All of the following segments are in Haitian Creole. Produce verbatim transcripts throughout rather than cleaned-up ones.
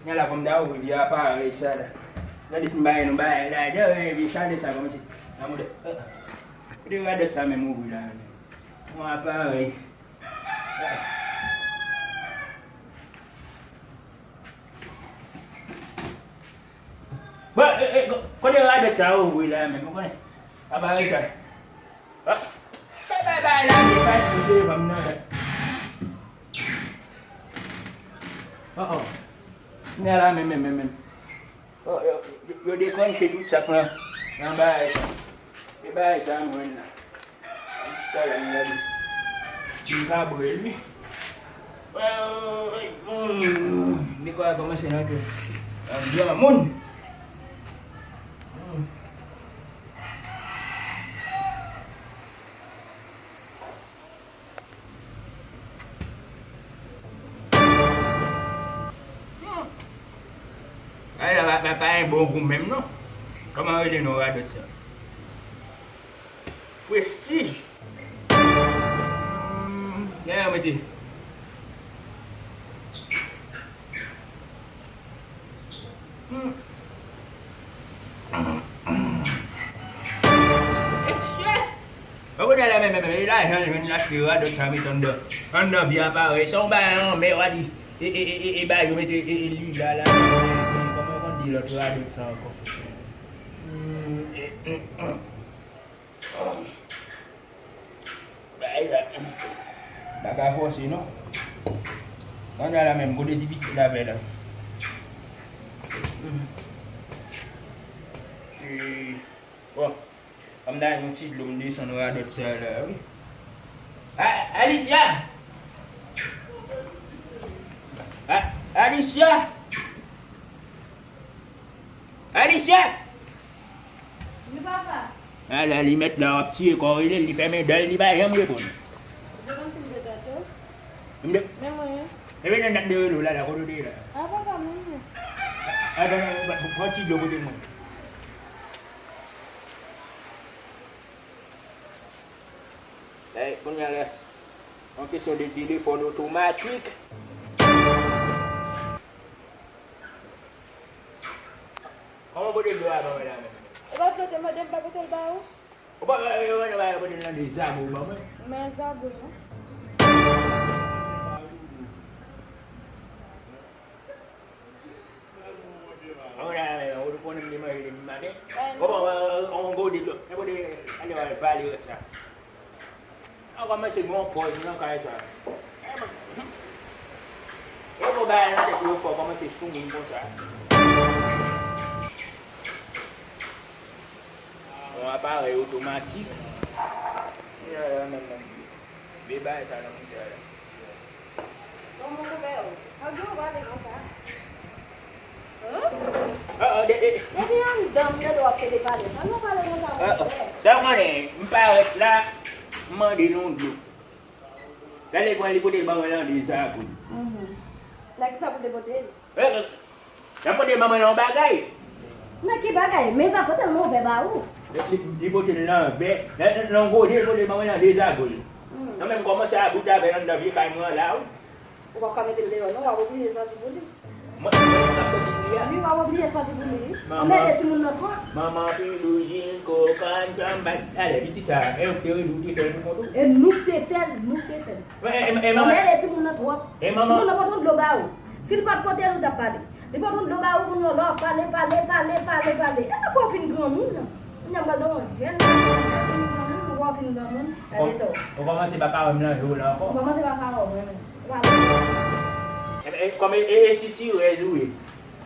Kounye a la, fò m ta ouvri vye aparèy sa la. Gade si m pa gen yon bagay ladan, e, vye chalè sa kòmanse. Nan mouda. Kote radòt sa menm ouvri la menm? Yon aparèy. Bon, e, e, ko-, kote radòt sa ouvri la menm, ou konnen? Aparèy sa. Ah, bay, bay, bay, la, li pa chanje, pa m nan la. Oh, oh. Kounye a la menm, menm, menm, menm. Oh, yo, yo, yo dekranche tout sa k nan, nan bagay sa. E bagay sa m jwenn la. Sa la m gade. M ka bwè l wi. Woy, hmm, li pa kòmanse nan kè. Nan granmoun. Hmm. Ay, la pa, pa, pa gen bon gou menm non. Kòman rele non radòt sa? Prestige. Hmm, gen yon mete. Hmm. Mesye! Ou konnen la menm, menm, menm, e lajan l jwenn l achte radòt sa met anndan, anndan vye aparèy. Se yon bagay anmè, w a di, e, e, e, e, e bagay yo mete, e, e, li la, la, e, e, kòman yo konn di lòt radòt sa ankò? Hmm, e, hmm, hmm. Bagay sa, pa ka fòse non. Kounye a la menm, kote ti pitit la fè la? E, bon, fò m ta jwenn yon ti dlo m desann radòt sa la wi. A, Alicia! A, Alicia! Alicia! Wi, papa. Ala, li mèt la, w ap tiye kò w rele l, li fèmen dan l, li pa janm reponn. Ou te konn si m te tante w? M te... Men mwen. Ebyen, nan dat de rele w la, la, kote w te ye la? A, papa, men mwen. A, a, pran ti dlo pote mwen. Ey, kounye a la, yon kesyon de telefòn otomatik. Kòman w pote dlo a ban mwen la menm? E pa dlo te mande m pa pote l ba ou? Ou pa, e, e, e, e, pote l nan de zago ban mwen. Men zago non. Ou la, ou konnen m te manje depi maten. Ou bon, on gode dlo. E pote, ale, ale, vale rès la. A kòmanse gen yon pòz nan kay sa. E bon, bagay nan tèt yo fò, kòmanse sou moun konsa. Yon aparèy otomatik. Ya, ya, menm, menm. Vye bagay sa nan mouda la. Bon, mon kouvè yo. Ann di w pale konsa. Hein? Ah, ah, de, de. Depi anndan m tande w ap pede pale. An nou pale konsa, mon kouvè. Sa w konnen, m parèt la, m mande nou dlo. Gade kòman li pote l ban mwen nan de zago. Mhm. Nan ki sa pou te pote l? Eh, eh, l ap pote ban mwen nan yon bagay. Nan ki bagay? Men l pa pote l nan yon vè ba ou. Li, li, li pote l nan vè, nan, nan yon gode, li pote l ban mwen nan de zago. Hmm. Mwen menm kòmanse a bout avè l anndan vye kay mwen an la, wi. Ou p ap ka mete l deyò, non, w ap oblije sòti pou li. Mwen, mwen menm k ap sòti pou li a. Wi, w ap oblije sòti pou li, wi. Ou mède timoun nan twòp. Manman Pilou, Jilko, Kònsanm, bay, ale, pitit sa, e ou k te rele, ou te fè l pou kont ou? E nou k te fè l, nou k te fè l. E, e, e, manman. Ou mède timoun nan twòp. E manman. Timoun nan pote yon dlo ba ou. Si l pa t pote l, ou t ap pale. Li pote yon dlo ba ou, kounye a w la w ap pale, pale, pale, pale, pale. E sa fè w fin granmoun. Kounye a m pral ba w yon jèn gason, ou fin granmoun, ou pa w fin granmoun. Gade to. Ou kòmanse pa ka wè m nan je w la ankò. Ou kòmanse pa ka wè w, mwen menm. Ou pale. E, e, kòm e, e, e sitirèz ou ye.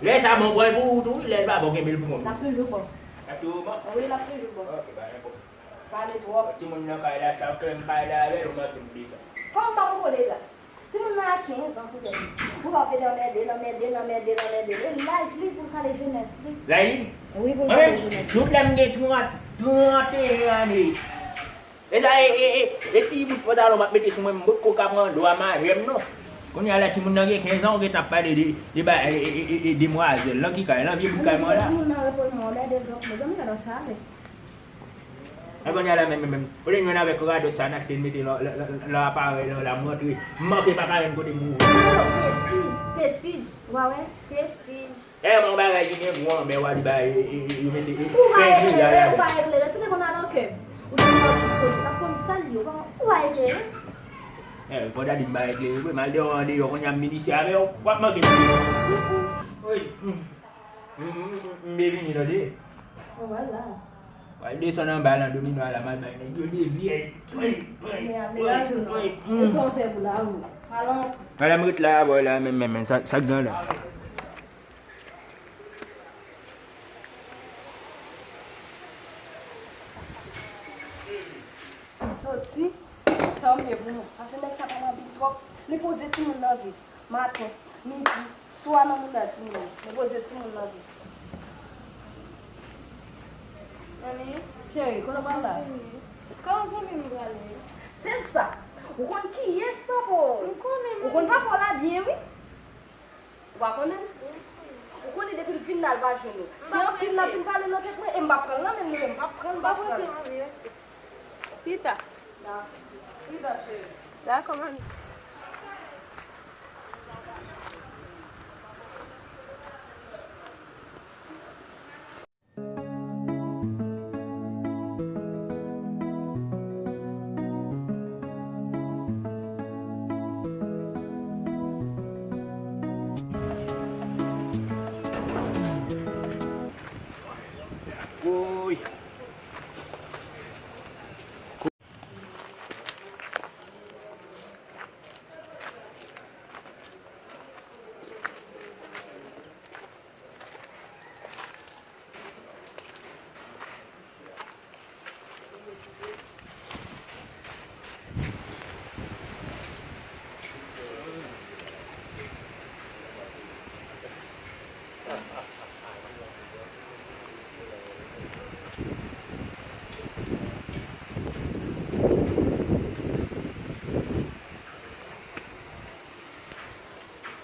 Lè sa bon, pran l pou ou tou, wi, lè l pa bon, kenbe l pou kont ou. L ap toujou bon. L ap toujou bon? Wi, l ap toujou bon. Ok, pa gen pwoblèm. Pale twòp. Timoun nan kay la, sa fè m pale avè l, ou manke m deja. Kòman m pa poko deja? Timoun nan a kenz an sou tèt li. Pou w ap vin anmède l, anmède l, anmède l, anmède l. E laj li pou l kale jenès li. Laj li? Wi, pou l kale jenès li. Mwen menm, jouk la m gen trant, trant et un ane. E sa, e, e, e, e ti bout pantalon m ap mete sou mwen, m potko ka pran dwa majè m non. Kounye a la, timoun nan gen kenz an, ou gentan ap pale de, de ba, e, e, e, e, e demwazèl. Nan ki kay? Nan vye bout kay mwen la? Timoun nan repozman, lè de dòk, mezanmi, gade yon chalè. E kounye a la menm, menm, menm. Olye n jwenn avèk radòt sa n achte n mete nan, nan, nan, nan aparèy lan la, m rantre. M manke pa ka jwenn kote m ouvri. Prestij, prestij. Ou pa wè? Prestij. E, men yon bagay ki gen gou anbè, w a di ba, e, e, e, yo mete, e, Ou pa fè eklere, griya ou ladan. pa eklere. Si w te konn al nan kè, ou te konn al tout kote, w t ap konn sa l ye, ou pa, ou pa eklere. E, pandan di m pa eklere vre, m al deyò, an deyò, kounye a m vin isi avè w, w ap manke m. Wi. M, m, m, m, m vini, tande. Ou wè la. W al desann anba nan domino a la, m al bay nèg yo de vyèy. Men ap degaje w non. E sa w fè pou la ou? Al an. Ala m ret la avè w la, men, men, men, sa, sa k gen la. Li soti, tanmye pou nou. Paske nèg sa pale anpil twòp. Li poze timoun nan vi. Maten, midi, swa nan mouda timoun yo. Li poze timoun nan vi. Mami. Cheri, kote w pral la? Ka yon zanmi m prale. Se sa. Ou konn kiyès papa w? M konnen, mami. Ou konn papa w la byen, wi. Ou pa konnen l? Ou konnen depi l vin la, l pa jwenn ou. Se anpil l ap vin pale nan tèt mwen, e m p ap pran l nan men l, non, m p ap pran l, m p ap pran l. Pita. Pita, cheri. Dakò, mami. Woy.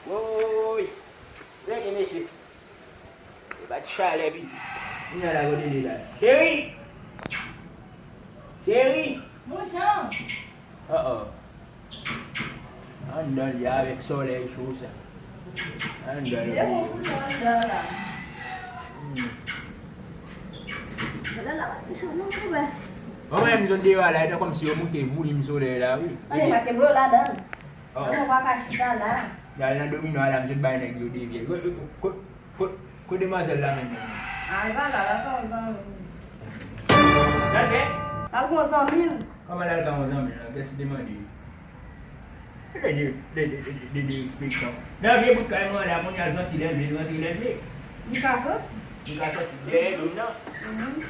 Woy! Rete, mesye. E pa ti chalè, pitit. Kounye a la, kote li la? Cheri! Cheri! Boujan! Oh, oh. Anndan li avèk solèy cho sa. Anndan li. E bon, boujan anndan la. Hmm. Gade la, pa ti cho non, mwen. Mwen menm, m sot deyò a la, e tan kòmsi yo moute voulim solèy la, wi. Anben, pa te blo ladan. Oh. Mwen pa ka chita la. Gade nan domino a la, m sot bay nèg yo de vyèy. Ko, ko, ko, ko, ko demwazèl la menm, menm? A, li pa la, l al ka yon zanmi l. Sa l fè? L al ka yon zanmi l. Kòman l al ka yon zanmi l? Kiyès ki te mande? De, de, de, de, de, de, de respektan. Nan vye bout kay mwen la, kounye a l soti lè l vle, l rantre lè l vle. Li ka soti? Li ka soti dèyè do m nan. Mhm.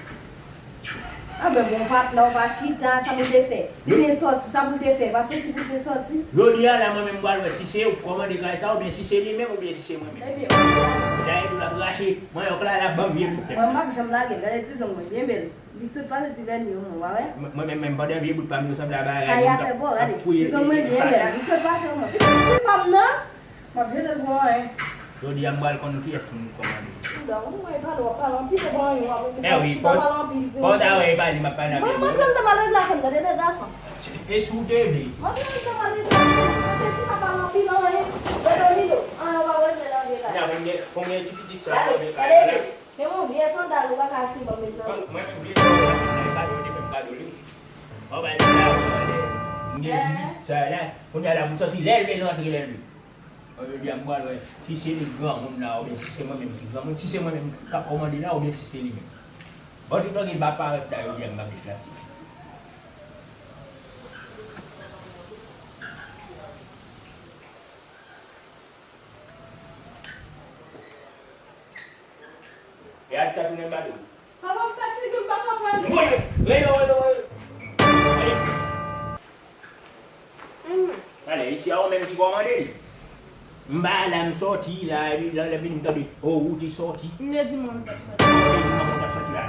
Anben bon, patnè, w pa chita, sa pou te fè? Li vle soti, sa pou te fè? Pa soti pou te soti? Jodi a la, mwen menm, m pral wè si se yo k kòmande kay sa, oubyen si se li menm, oubyen si se mwen menm. Ebyen, dayè tou l ap rache manyòk la, l ap ban m vye bout tèt. Mwen, m p ap janm lage l. Gade ti zong mwen, byen bèl. Li sot pase ti vèni yo, mwen, w a wè? Mwen, mwen menm, menm pandan vye bout pa m yo sanble a bagay, kay a fè bò, gade. Ti zong mwen byen bèl. Li sot pase yo, mwen. Pi pa m nan. M ap jete l pou anyen. Jodi a m pral konn kiyès moun kòmande. Chita, ou wè pale, w ap pale anpil, ou pa anyen, w ap rete pale, chita pale anpil, di anpil. Fò w ta wè e pa li m ap pale anpil. Mwen, mwen pran tan pale ak gason, tande, tande gason. E si w te vle? Mwen pran tan pale, tande, se chita pale anpil, anyen. Gade domino, anyen w ap regle nan vye kay. Kounya, pou m gen, pou m gen ti pitit sa nan vye kay la. Gade, gade, men yon vye sandal, ou pa ka achte ban m met nan. Mwen, mwen menm, vye sandal la, mwen kado, yo te fè m kado li. Mwen bay li la, mwen gen ti pitit sa la. Kounya la, pou m soti lè l vle, l rantre lè l vle. Jodi a m pral wè si se li granmoun la oubyen si se mwen menm ki granmoun, si se mwen menm k ap kòmande la oubyen si se li menm. Bon, tout bagay pa parèt la jodi a, m ap deplase. E Adisa tounen m pa de ou. Papa, m fatige, m pa ka pale. Voye, rele, rele, rele. Rele. Talè, isi a ou menm ki kòmande li. M pa la, m sòti la, epi lè, lè vini m tande, o, ou te sòti. M te di manman m t ap sòti. Ou te di manman w t ap sòti la.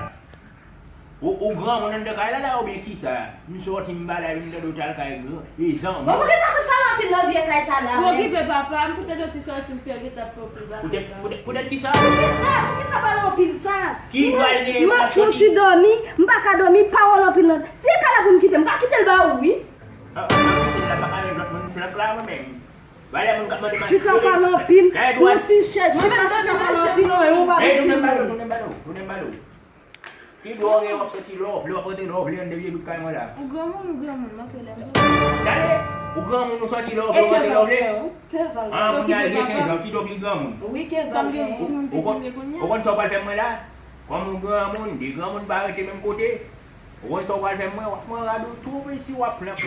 Ou, ou granmoun anndan kay la la, oubyen kisa? M sòti, m pa la, epi m tande ou t al kay gran, e zanmi. Bon, poukisa tout pale anpil nan vye kay sa la menm? Okipe papa, m poutèt yo ti sòti, m fè gentan pran pou baka. Poutèt, poutèt, poutèt kisa? Poukisa, poukisa pale anpil sa? Ki dwa l genyen pou l ap sòti? M ap soti dòmi, m pa ka dòmi, pawòl anpil nan. Si e kay la pou m kite, m pa kite l ba ou, wi. Ah, ah, m ap kite l la, m pa ka menm lòt moun flank la, mwen menm. Valè moun k ap mande m. Chita pale anpil. Pou ti chèch, chita, chita pale anpil, non, e ou pa gen fini. Tounen balo, tounen balo, tounen balo. Ki dwa w gen w ap soti lè w vle, w ap rantre lè w vle, anndan vye dout kay mwen la. Ou granmoun, ou granmoun, m ap rele m. Gade, ou granmoun, ou soti lè w vle, w rantre lè w vle. An, moun nan gen kenz an, ki dwa w gen granmoun? Wi, kenz an. Ou konn sa w pral fè mwen la? Kòm ou granmoun, de granmoun pa rete menm kote. Ou konn sa w pral fè mwen, w ap mwen rad ou tou piti, w ap flanke.